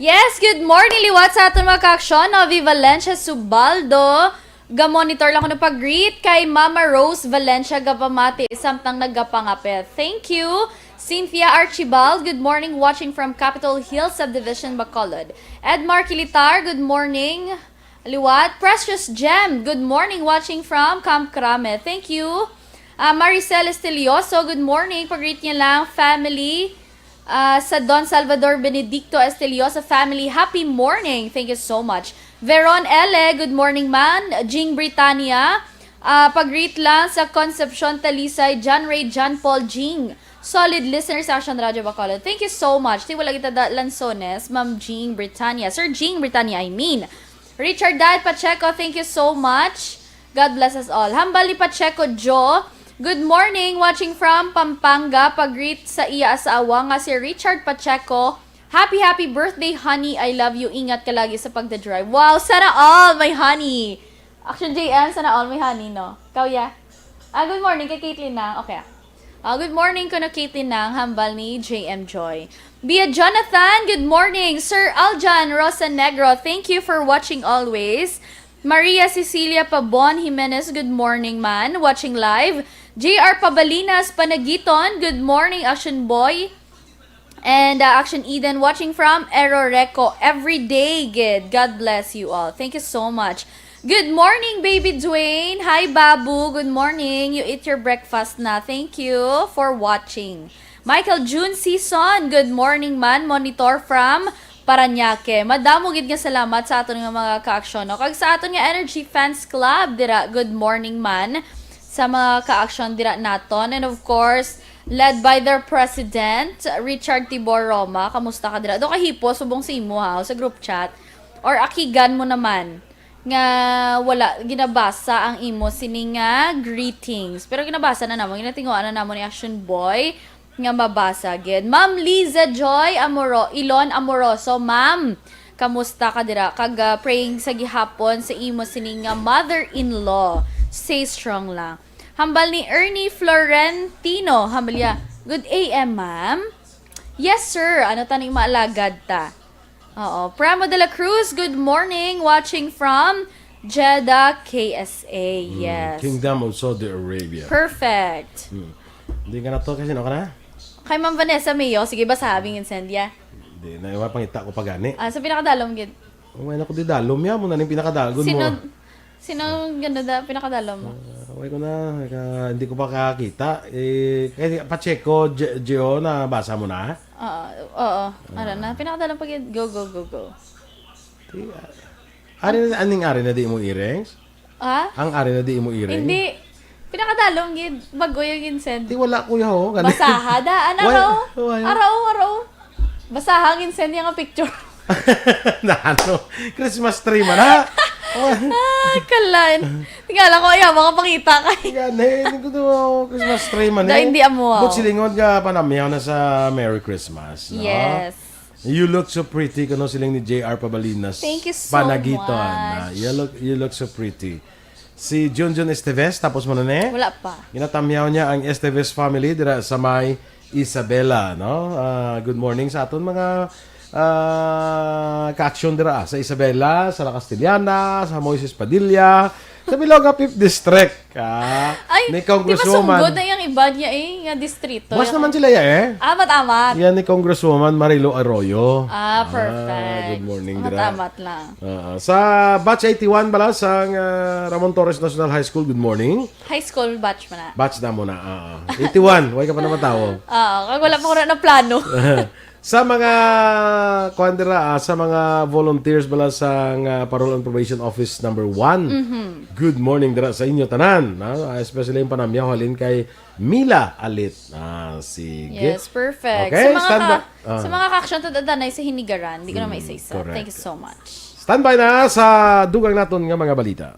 Yes, good morning liwat sa aton mga kaaksyon, Novi Valencia Subaldo. Ga-monitor lang ko pag-greet kay Mama Rose Valencia, gapamati samtang nagapangapit. Thank you. Cynthia Archibald, good morning, watching from Capitol Hill Subdivision, Bacolod. Edmar Kilitar, good morning. Liwat. Precious Gem, good morning, watching from Camp Crame. Thank you. Ah, Maricel Estilioso, good morning. Pag-greet niya lang, family. Ah, sa Don Salvador Benedicto Estilioso family, happy morning. Thank you so much. Veron L, good morning man. Jing Britannia, ah, pag-greet lang sa Concepcion Talisay, John Ray, John Paul, Jing. Solid listener sa Action Radio Bacolod. Thank you so much. Ti wala kita da Lanzones, Ma'am Jing Britannia. Sir Jing Britannia, I mean. Richard Dad Pacheco, thank you so much. God bless us all. Hambal ni Pacheco Jo, good morning, watching from Pampanga. Pag-greet sa iya asawa nga si Richard Pacheco. Happy, happy birthday, honey. I love you. Ingat ka lagi sa pagda-drive. Wow, sana all, my honey. Actually, J M, sana all, my honey, no? Kau ya? Ah, good morning kay Caitlin na. Okay. Ah, good morning, kuno Caitlin na, hambal ni J M Joy. Bia Jonathan, good morning. Sir Aljan Rosa Negro, thank you for watching always. Maria Cecilia Pabon Jimenez, good morning man. Watching live. J R Pabalinas Panagiton, good morning, Action Boy. And uh, Action Eden, watching from Eroreco. Every day, gid. God bless you all. Thank you so much. Good morning, Baby Dwayne. Hi, Babu. Good morning. You eat your breakfast na. Thank you for watching. Michael June Season, good morning man. Monitor from Parañaque. Madamo gid nga salamat sa aton nga mga kaaksyon, no? Kag sa aton nga Energy Fans Club dira, good morning man sa mga kaaksyon dira naton. And of course, led by their president, Richard Tibor Roma. Kamusta ka dira? Do ka hipo subong sa imo, ha, sa group chat. Or akigan mo naman nga wala ginabasa ang imo sini nga greetings. Pero ginabasa na namon, ginatinguan na namon ni Action Boy nga mabasa gid. Ma'am Liza Joy Amoro, Ilon Amoroso, ma'am, kamusta ka dira? Kag ah, praying sa gihapon sa imo sini nga mother-in-law. Stay strong lang. Hambal ni Ernie Florentino, hambal niya, "Good A M, ma'am." "Yes, sir. Ano taning maalagad ta?" Oo. Pramo de la Cruz, good morning. Watching from Jeddah, K S A. Yes. Kingdom of Saudi Arabia. Perfect. Hindi ka na to kasi, no, ka na? Kay Ma'am Vanessa Mayo, sige, basaha bing insendia. Hindi na, iwa pangita ko pa gani. Ah, sa pinakadalom gid. Umay na ko di dalom ya mo na ning pinakadalom mo. Sino, sino ganda da pinakadalom mo? Ah, Away ko na, ka, hindi ko pa kakita. Eh, kay Pacheco, G- Gio, nabasa mo na? Oo, oo. Ano na? Pinakadalom pa gid. Go, go, go, go. Di, ah, ari na, aning ari na di mo earrings? Ha? Ang ari na di mo earring? Hindi. Pinakadalom gid. Bago yung insend. Di wala ko yaw. Gani. Basaha da. Ano Why- raw? why- Araw, araw. Basaha ang insend niya nga picture. Na ano? Christmas tree man, ha? Ay, kalan. Tingala ko, ayaw, makapangita kay. Gani, hindi ko to Christmas tree man, Da, eh. hindi amo, ah. But silingon nga panamyaw na sa Merry Christmas, no? Yes. You look so pretty, kano siling ni J R Pabalinas. Thank you so Panagiton. much. Ah, you look, you look so pretty. Si Junjun Esteves, tapos mo na ni? Wala pa. Ginatamyaw niya ang Esteves family dira sa may Isabela, no? Ah, good morning sa aton mga ah, kaaksyon dira sa Isabela, sa La Castellana, sa Moises Padilla, sa Bilog nga Fifth District. Ah, Ay, ni di ba Congresswoman. Sunggod na yung iba niya eh, nga distrito? Buwas Yung- naman sila ya eh. Amat-amat. Yan ni Congresswoman Marilo Arroyo. Ah, perfect. Good morning, dira. Amat-amat lang. Ah, sa batch eighty-one bala sa ah, Ramon Torres National High School, good morning. High school batch mo na. Batch na mo na. Ah, eighty-one, way ka pa naman tao. Ah, kag wala pa ko na plano. Sa mga, kuwan dira, ah, sa mga volunteers bala sa nga Parole and Probation Office number one, good morning dira sa inyo tanan, ah, especially yung panamyaw halin kay Mila Alit. Ah, sige. Yes, perfect. Okay, sa mga standby. Ka, sa mga kaaksyon, tatatanay sa hinigaran, hindi ko na maisa-isa. Correct. Thank you so much. Standby na sa dugang naton nga mga balita.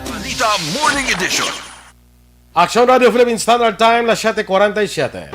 Balita Morning Edition. Aksyon Radio Philippine Standard Time, las siete cuarenta y siete.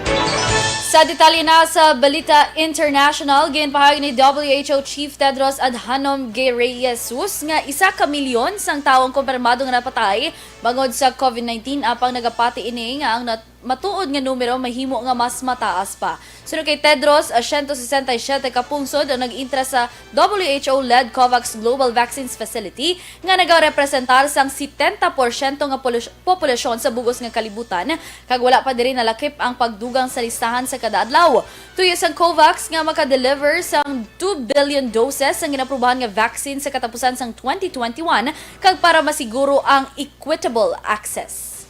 Sa detalye na sa Balita International, ginpahayag ni W H O Chief Tedros Adhanom Ghebreyesus nga isa ka milyon sang tawo ang kumpirmado nga napatay bangod sa COVID nineteen, apang nagapati ini nga ang nat- matuod nga numero mahimo nga mas mataas pa. Suno kay Tedros, ah, siyento sesenta y siyete ka pungsod ang nag-intra sa W H O-led COVAX Global Vaccines Facility nga nagarepresentar sang setenta porsyento nga polusyon populasyon sa bug-os nga kalibutan, kag wala pa diri nalakip ang pagdugang sa listahan sa kada adlaw. Tuyo sang COVAX nga maka-deliver sang two billion doses ang ginaprubahan nga vaccine sa katapusan sang twenty twenty-one, kag para masiguro ang equitable access.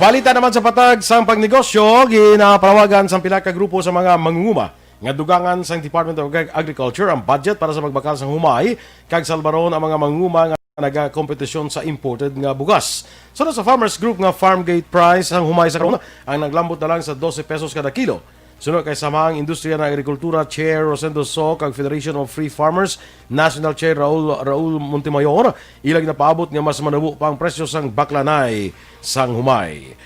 Balita naman sa patag sang pagnegosyo, ginapanawagan sang pila ka grupo sa mga mangunguma nga dugangan sang Department of Agri- Agriculture ang budget para sa pagbakal sang humay kag salbaron ang mga mangunguma nga nagakompetisyon sa imported nga bugas. Sunod sa farmers group nga farm gate price, ang humay sa karon ang naglambot na lang sa dose pesos kada kilo. Sunod kay Samahang Industriya ng Agrikultura Chair Rosendo So kag Federation of Free Farmers National Chair Raul Raul Montemayor, ilag napaabot nga mas manubo pa ang presyo sang baklanay sang humay.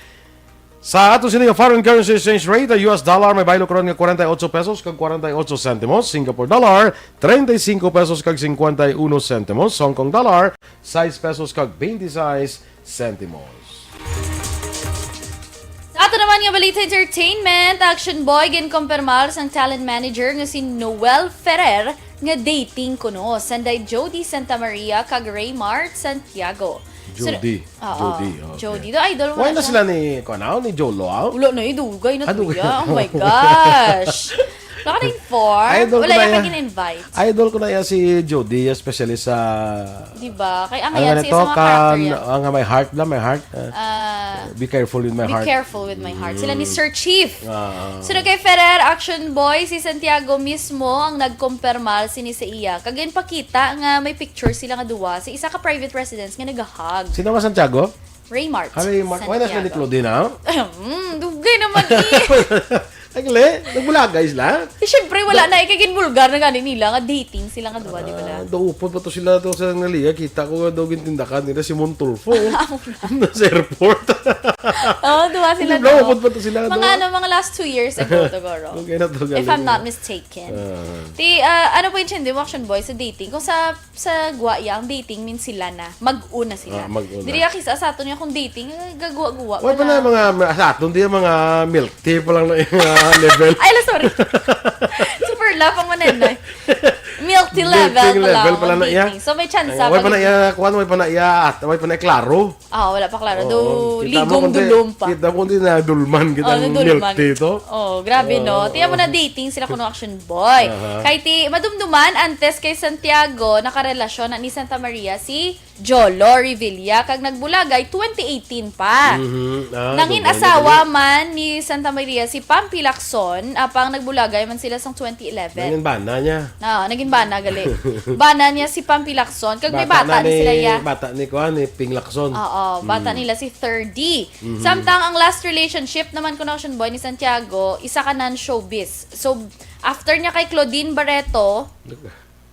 Sa ato sini nga foreign currency exchange rate, ang U S dollar may baylo karon nga forty-eight pesos kag forty-eight centimos, Singapore dollar treinta y cinco pesos kag cincuenta y uno centimos, Hong Kong dollar sais pesos kag twenty-six centimos. Sa ato naman nga balita entertainment, Action Boy ginkompirmar sang talent manager nga si Noel Ferrer nga dating kuno sanday Jody Santa Maria kag Raymart Santiago. Jody. Oo, Jody, okay. Jody. Do idol mo Why na na siya? sila ni, kuan, ni Jolo? Ah? Wala na, eh, dugay na Ah, to dugay. Ya. Oh my gosh. Wala ka na-inform? Idol ko Wala na yan yan. Pag-invite. Idol ko na yan si Jody, especially sa... Di ba? Kay ang Ano yan, nga si ito? sa mga character Kan, yan. Ang nga may heart lang, may heart. Ah, Ah, be careful with my be heart. careful with my heart. Sila ni Sir Chief. Ah. Sunod kay Ferrer, Action Boy, si Santiago mismo ang nagkumpirmar sini sa iya. Kag ginpakita nga may picture sila nga duwa sa isa ka private residence nga nagahag. Sino nga Santiago? Raymart. Ah, Raymart. Why na sila ni Santiago. Claudine, ha? Hmm, dugay naman eh. Ay, gali. Nagbulagay sila. Di, syempre, wala na. Eh, kay ginbulgar na gani nila nga dating sila nga duwa, di ba? Ah, daupod pa to sila to sa naliya. Kita ko nga daw gintindakan nila si Montulfo. Sa airport. Oh, duwa sila Hindi, daupod pa to sila, Mga duwa. ano, mga last two years ago, siguro. Okay na to, If galing I'm na. Not mistaken. Ah. Ti, ah, ano po yung mo, Action Boy, sa dating? Kung sa sa gwa ya, ang dating means sila na. Mag-una sila. Ah, mag-una. Diri kay sa, sa aton nga kung dating, eh, gagwa-gwa Wala pa na na. Mga, sa aton, di mga milk tea pa lang na yung mga level. Ay, ala, sorry. Super love ang manenay. Milk tea Milk level, tea pa level lang, pa lang na ang iya. dating. So, may chance Ay, wala pa na pag- iya, kuwan, wala pa na iya, at wala pa na iya klaro. Ah, wala pa klaro. Do, Oo, kita mo ligong kung di- dulom pa. Kita mo kung di na dulman kita Oh, ng nadulman. Milk tea to. Oh, grabe, no? Oo. Tiyan mo na dating sila kuno, Action Boy. Aha. Kay ti, madumduman, antes kay Santiago, nakarelasyon na ni Santa Maria si Jolo Revilla, kag nagbulagay twenty eighteen pa. Mhm. Ah, Nangin dugay na asawa dugay. man ni Santa Maria si Pampi Lacson, apang nagbulagay man sila sang twenty eleven. Nangin bana niya. Ah, naging bana gali. Bana niya si Pampi Lacson, kag may bata na ni sila ya. Bata ni, kuwan, ni Ping Lacson. Oo, bata Mm. nila si thirty. Mhm. Samtang ang last relationship naman ko na, Ocean Boy, ni Santiago, isa ka non-showbiz. So, after niya kay Claudine Barreto,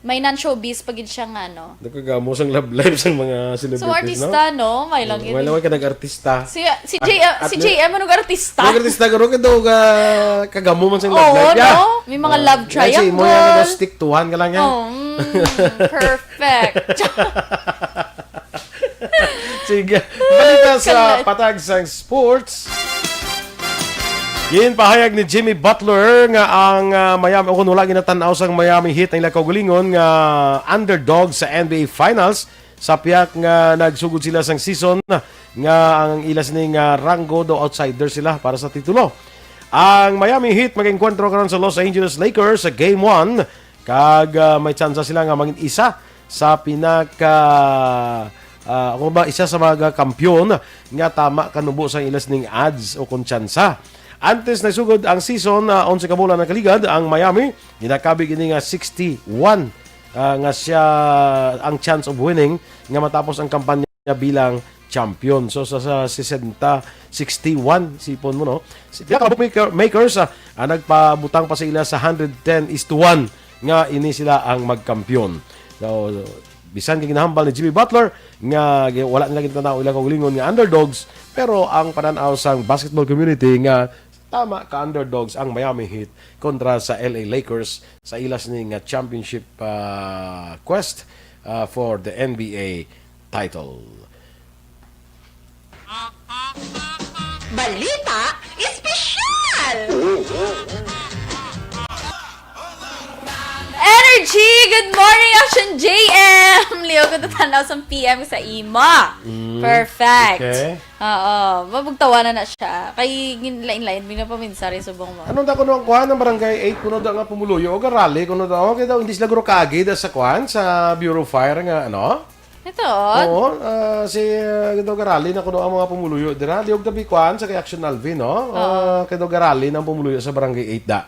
may non-showbiz pa gid siya nga, no? Nakagamo sang love life sang mga celebrities, So, artista, no? May lang Oh, yun. wala ka nag-artista. Si, si J M, At- si J M, ano nga artista? Nag-artista ka ron, kaya daw ka, kagamo man sang love Oo, life. Yeah. no? May mga love Ay, si mo triangle. yan, ano, stick to one ka lang yan. Oh, mm, perfect. Sige. Balita sa Kalat. Patag sang Sports. Ginpahayag ni Jimmy Butler nga ang, ah, Miami, o kung wala ginatanaw sang Miami Heat ang ila kaugalingon nga underdog sa N B A Finals, sa piyak nga nagsugod sila sang season nga ang ila sini nga ranggo daw outsider sila para sa titulo. Ang Miami Heat mag-enkwentro karon sa Los Angeles Lakers sa Game one Kag, ah, may tsansa sila nga mangin isa sa pinaka, ah, kung ba, isa sa mga kampiyon nga tama kanubo sa ilas ning odds o kon tsansa. Antes nagsugod ang season, ah, onse ka bola nakaligad ang Miami, ginakabi gini nga sixty-one, ah, nga siya ang chance of winning nga matapos ang kampanya bilang champion. So, sa, sa sesenta, sixty-one, sipon mo, no? Si, pila ka bookmaker, makers, ah, ah, nagpabutang pa sa ila sa hundred ten is to one nga ini sila ang magkampiyon. So, bisan kay ginahambal ni Jimmy Butler nga gi-, wala nila gintanaw ilang kaugalingon nga underdogs, pero ang panan-aw sang basketball community nga tama ka underdogs ang Miami Heat kontra sa L A Lakers sa ilas ni nga championship, ah, quest, ah, for the N B A title. Balita Espesyal! Energy! Good morning, Action J M! Leo, ko tatanaw sa P M sa imo. Mm, Perfect. okay. Oo. Mabugtawa na na siya. Kay gin-, lain-lain, may napaminsari subong mo. Ano da kuno ang kuan ng barangay eight kuno da nga pumuluyo o garali kuno da, okay daw, hindi sila guro kaagi da sa kuan sa Bureau of Fire nga ano? Ito. Oo, ah, si uh, daw garali na kuno ang mga pumuluyo dira. Liog tabi kuan sa kay Action Alvin, no? Ah, kay daw garali na ang pumuluyo sa barangay eight da.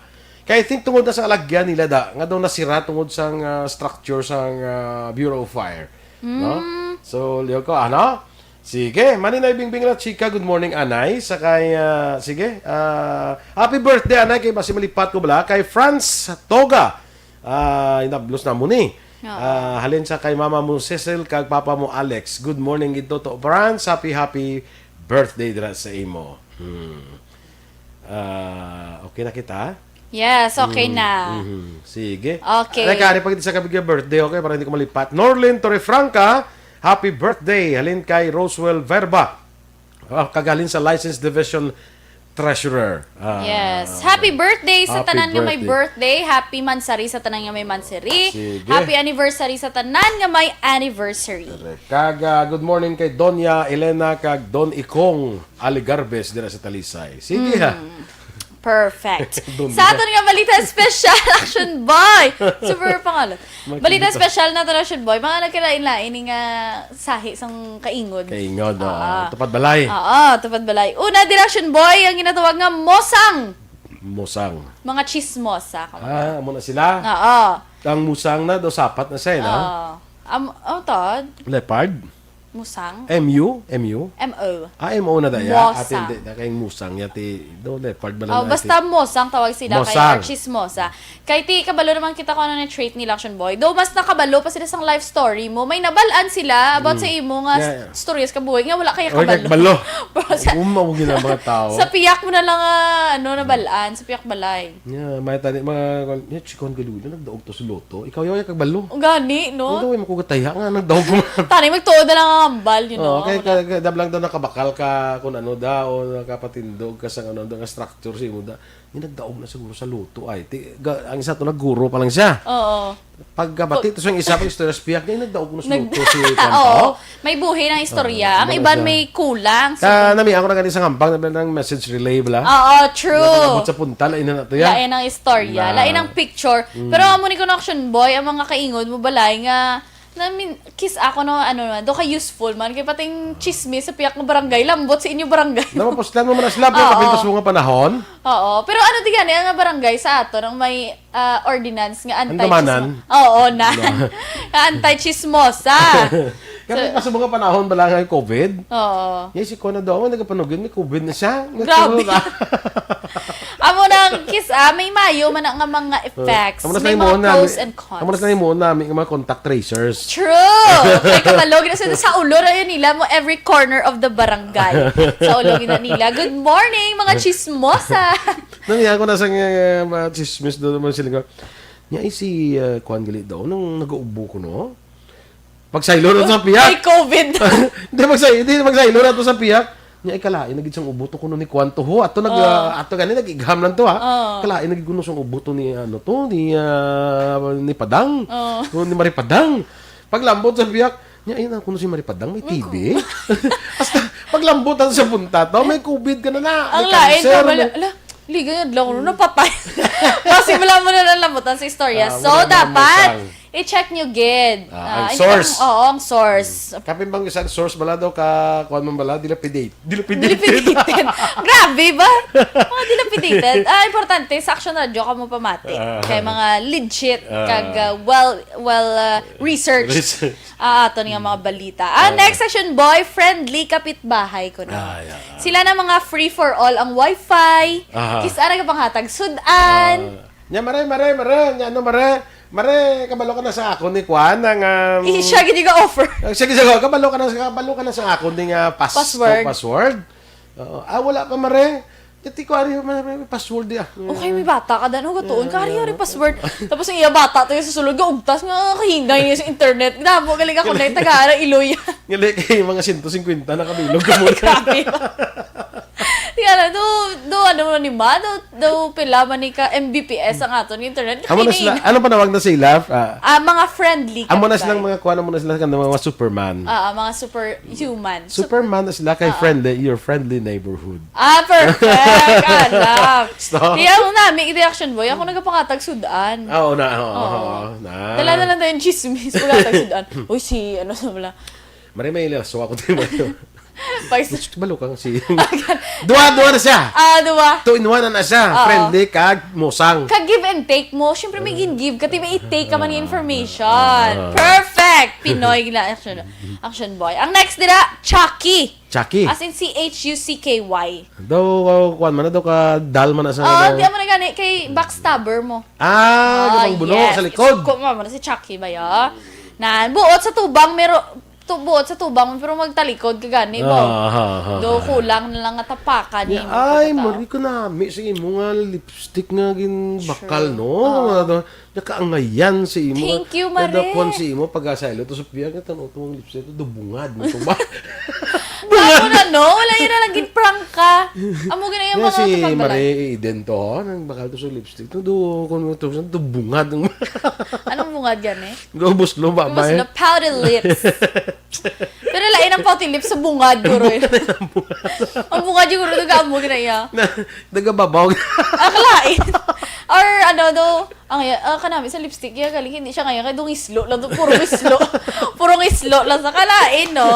Kaya I think tungod na sa alagyan nila da, nga daw nasira tungod sang ah, structure sang ah, Bureau of Fire, no? So, liog ko, ano? Sige, Maninay Bingbing La Chica, good morning, Anay. Sa kay, ah, sige, ah, happy birthday, Anay, kay basi malipat ko bala. Kay Franz Toga, ah, inablos na mo ni. Oo. Ah, halin sa kay mama mo Cecil, kag papa mo Alex. Good morning, gid to, Franz. Happy, happy birthday dira sa imo. Hmm. Ah, okay na kita? Yes, okay na. Mhm. Sige. Okay. Nagkari pa kita sa kabigya birthday, okay? Para hindi ko malipat. Norlin Torrefranca, happy birthday. Halin kay Roswell Verba. Ah, kag halin sa License Division Treasurer. Ah, Yes. Happy birthday sa happy tanan nga may birthday. Birthday. Happy mansari sa tanan nga may mansari. Sige. Happy anniversary sa tanan nga may anniversary. Kag ah, good morning kay Doña Elena kag Don Ikong Aligarbes dira sa Talisay. Sige ha. Perfect. Doon Sa na. Aton nga balita special, Action Boy. Super pangalan. Balita special na to, Action Boy. Mga nagkalain-lain nga sahi sang kaingod. Kaingod, Ah. oh. Tupad balay. Oo, tupad balay. Una, Direction Boy, ang ginatawag nga mosang. Musang. Mga chismosa. Ah, amo na sila. Oo. Ang musang na daw sapat na siya, eh, no? Oo. Am, oh, to, Leopard? musang. M U? M U? M O. Ah, M O na daya. Mosang. Ate, hindi na kayong musang. Yati, do leopard ba Oh, lang basta mosang tawag sila kay Mosang. or chismosa. Kay ti kabalo naman kita kung ano na trait ni Action Boy. Though mas nakabalo pa sila sang life story mo. May nabalaan sila about sa imo nga Mm. Yeah, yeah. s- stories ka buhay nga wala kaya Wala kaya kabalo. kabalo. Pero sa, Uma mo gina mga tao. sa piyak mo na lang ah, ano nabalaan, sa piyak balay. Yeah, may tani mga, yeah, chikon galulo, nagdaog to sa loto. Ikaw yaw yung kagbalo. Ang gani, no? Ano daw yung makugataya nga, nagdaog mo. Tani magtuod na lang ang hambal, you know? Oh, kay, kay, kay, dablang daw nakabakal ka kung ano da o nakapatindog ka sa ano da nga structure sa imo da. Yung nagdaog na siguro sa luto ay. Ti, ga, ang isa to nagguro pa lang siya. Oo. Pagkabati to sa isa pag istorya sa piyak niya, nagdaog na sa Nag- luto si Kwan, Oo. oh. May buhi ng istorya. Oo, Ang ano iban siya? May kulang. So, Ka nami ako na gani sa hambang na ng message relay bala. Oo, true. Nabot sa punta, lain na to yan. Lain ang istorya, Na- lain ang picture. Pero amo ni Connection Boy, ang mga kaingod mo balay nga, I mean, kiss ako no, ano naman, do ka useful man. Kaya pating chismis sa piyak ng barangay, lambot sa inyo barangay. Namapuslan mo man na sila, Oo. pero kapintas mo nga panahon. Oo. Pero ano di gani ang barangay sa ato nang may ah, ordinance nga Ang damanan? anti-chismosa? Oo, na. Anti-chismosa. Kapintas mo nga panahon bala nga COVID. Oo. Yes, si Kwan na daw, nagkapanugin, may COVID na siya. Grabe. Amo nang kiss, ah, may mayo man nga mga effects. Amo na May sa imo mga na, pros and cons. Amo na sa imo na, may mga contact tracers. True! Kay kabalog na sa, sa ulo na yun nila mo every corner of the barangay. Sa ulo na nila. Good morning, mga chismosa! Naniya ko na sa uh, mga chismis doon naman sila nga. Nya, eh, si uh, Kwan gali daw, nung nag-uubo ko, no? Pagsaylo na sa piyak. May COVID. Hindi, magsay, hindi, magsaylo na to sa piyak. Nya, ikalain na gid sang ubo to kuno ni Kwan to, ho. Ato nag, Oh. ah, ato gani, nag-igham lang to, ha? Oh. Ikalain na gid kuno sang ubo to ni, ano to, ni, ah, ni Padang. Oh. To ni Maripadang. Paglambot sa piyak, nya, ayun, kuno si Maripadang, may T B. Hasta, paglambot ang sa punta to, may COVID ka na na. Ang May lain cancer, ka, bala, may- ala, Liga yung adlaw ko, napatay. Kasi wala mo na nalamutan sa istorya. Ah, So, wala na dapat, namutan. i-check nyo gid. Ah, Ah, ang hindi source. Ka, oo, ang source. Kapin bang isang source bala daw ka, kuwan man bala, dilapidated. Dilapidated. Dilapidated. Grabe ba? Mga dilapidated. Ah, importante, sa Action Radio ka mo pamati. Ah. Kay mga legit, Ah. kag uh, well, well uh, researched. Research. Ah, aton nga mga balita. Ah, Ah. next section, boy, friendly kapitbahay ko na. Ah, yeah. Sila na mga free for all ang wifi. Aha. Kis-a nagapanghatag sudan. Ah. Nya, mare, mare, mare. Nya, ano, mare? Mare, kabalo ka na sa ako ni Kwan, ang, um, Eh, siya gid yung offer. Ah, sige, sige, kabalo ka na sa, kabalo ka na sa ako ni nga pas-, Password. Password. Oo. Ah, wala pa, mare. Kati ko, ari, mare, may password, ah. Okay, may bata ka, dan. Huwag tuon ka, ari, ari, password. Tapos ang iya bata, tayo sa sulod, gaugtas nga, ah, kahinay niya sa internet. Damo, galing ako na yung taga-ara, iloy. Ngali kay mga sento singkwenta na kabilog ka mo. Grabe. Yan na, do, do, ano mo ni ma? Do, do, pila man ni ka M B P S ang aton internet? Amo na sila, Kahinay. ano panawag na sa ila? Ah, Ah, mga friendly amo na silang kapitbahay. mga kuan, amo na sila kan mga Superman. Ah, ah, mga superhuman. Sup- Superman na sila kay Ah, ah. friendly, your friendly neighborhood. Ah, perfect. Alam. Stop. Di ako nami, di Action Boy. Ako nagapakatag sudan. Ah, oo na, oo, Oo. oo, na. Dala na lang tayong chismis. Pagkatag sudan. Uy, si, ano sa wala? Mare, may ilaso ako tayo, mare. Pais- Gusto balo kang si Duha, duha na siya. Ah, duha. Two in one na siya. Oo. Friendly kag musang. Ka give and take mo, syempre may gin-give ka, ti may i-take ka man ng information. Ah. Perfect! Pinoy na action, action boy. Ang next nila, Chucky. Chucky. As in C H U C K Y. Daw, uh, kuwan man na, daw ka dal man na sa Oh, ano. Di mo na gani kay backstabber mo. Ah, Ah, gabang buno yes. sa likod. Suko mo, mo na si Chucky ba ya? Na, buot sa tubang, mero, tu-, buot sa tubang, pero magtalikod ka gani, ba? Ah, ha, ha, Do, ha. kulang na lang nga tapakan Ay, nimo pagkatao. Mari ko nami sa imo nga lipstick nga ginbakal, True. no? Oo. Nga, nakaangayan sa imo. Thank you, Mare. Nadapuan sa imo, pag-asaylo, to sa piyak, nga tanaw to ang lipstick, to, dubungad mo to ba? Amo na, no? Wala yun na lang ginprangka. Amo gina yung Nga mga si kapagbalay. Mare Eden to, nang bakal to sa lipstick, to, do, kung to, to, bungad ang Anong bungad gani? Gaubos lo, Ubos babay. na, pouty lips. Pero lain ang pouty lips sa bungad, guro, eh. Ang bungad yung guro, nag-amo ka na iya. Na, nagababaw. Ah, kalain. Or ano, do, ang, ah, kanami sa lipstick, ya, galing, hindi siya ngayon, kaya dong islo lang, do, puro islo. Puro islo lang sa kalain, no?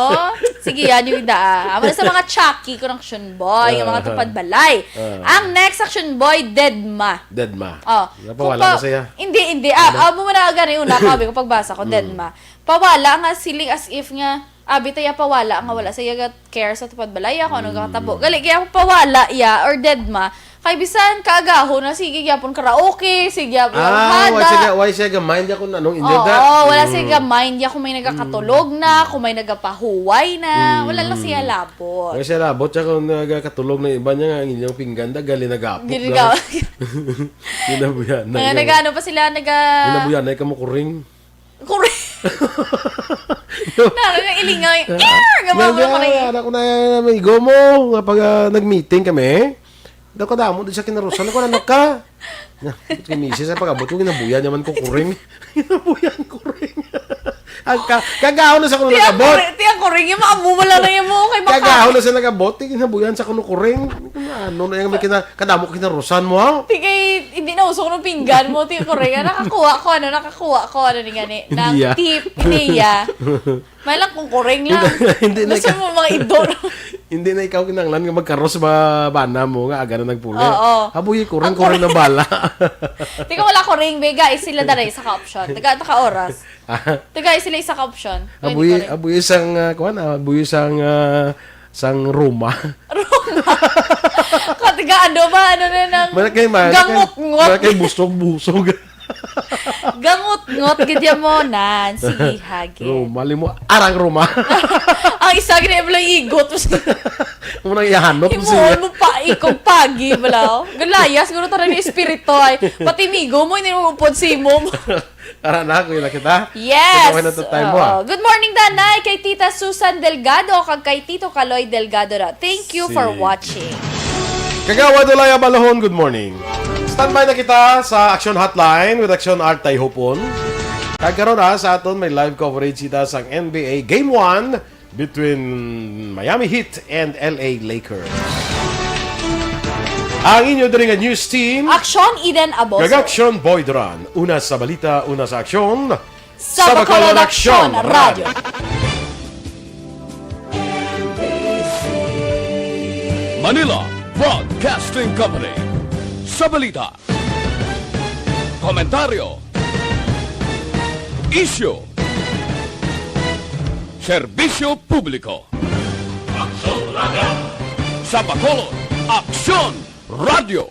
Sige, yan yung daa. Amo na sa mga Chucky, kung action boy, yung mga Ah. tupad balay. Ah. Ang next action boy, Deadma. Deadma. Oh, Napawala kung pa-, na siya. Hindi, hindi. Ah, Ano? ah, mo na gani una, kabi ko pagbasa ko, Mm. Deadma. Pawala nga siling as if nga, abi ta ya pawala nga wala siya ga care sa tupad balaya kung ano Mm. gatabo. Gali, kaya pawala ya or Deadma. Kay bisan kaagaho na, sige gyapon karaoke, sige gyapon Ah, hada. why siya ga, why siya ga mind ya kung anong inyo Oo, ga? wala Mm. siya ga mind ya kung may nagakatulog Mm. na, kung may nagapahuway na. Mm. Wala lang siya labot. Why siya labot? Siya kung nagakatulog na iba niya nga ang inyong pinggan, da, gali nagapok Gali na. ga- Ginabuyan na Nga ikaw. nagano pa sila, naga- Ginabuyan na ikaw mo kuring. Kuring. Nara nga ilingaw. Ah, Ear! Nga mga nga, kuring. Anak ko na, amigo mo, nga pag, ah, nag-meeting kami, daw kadamo din siya kinarusan. Ako na, anak ka. Na, kay misis, sa pag-abot ko, ginabuyan naman ko kuring. Ginabuyan kuring. Ang ka-, kagaon na sa kuno Ti ang nag-abot. kuring, ti ang kuring, yung maamu mo lang na yung mo, kay baka. Kagaon na sa nag-abot, ti ginabuyan sa kuno kuring. Ano na yung may kina-, kadamo kinarusan mo, ha? Ti kay, hindi na uso kuno pinggan mo, ti ang kuring. Ah, nakakuha ko, ano, nakakuha ko, ano, ni gani, ng Hindi, ah. tip, hindi, ah. May lang kung kuring lang. Hindi, hindi Gusto na mo mga idol. Hindi na ikaw kinahanglan nga magkaros ba, bana mo nga aga na nagpuli. Oo. Habuyi kuring, Ang kuring na kuring. bala. Tika wala kuring, be, guys, sila dala isa ka option. Taga, taka oras. Ah. Taga, sila isa ka option. Pwede Abuyi, kuring. abuyi sang, ah, kuwan, ah, abuyi sang, ah, sang Roma. Roma. Katiga, ano ba? Ano na nang Malakay, malakay. gangot-ngot? Malakay, busog-busog. Gangot-ngot, gid ya mo nan. Sige, hagi. Roma, limo, arang Roma. Ang isa, gina-, igot. Mo nang ihanot mo Himuon siya. mo pa, ikog pagi, balaw. Galaya, siguro tanan yung espiritu ay. Pati migo mo, hindi mo upod si mo. Ara na, kuya na kita. Yes. Ito, okay na to, time mo, Oo. ah. Good morning, Danay, kay Tita Susan Delgado, kag kay Tito Kaloy Delgado ra. Thank you for Si watching. Kagawad Olaya Balahon, good morning. Standby na kita sa Action Hotline with Action Art Tayhopon. Kag karon, ah, sa aton may live coverage kita sang N B A Game one between Miami Heat and L A Lakers. Ang inyo diri nga news team. Aksyon, Eden Aboso. Kag Aksyon, Boy Duran. Una sa balita, una sa aksyon. Sa Bacolod Aksyon Radio. Manila Broadcasting Company. Sa balita, komentaryo, isyu, serbisyo publiko. Sa Bacolod, Aksyon Radio.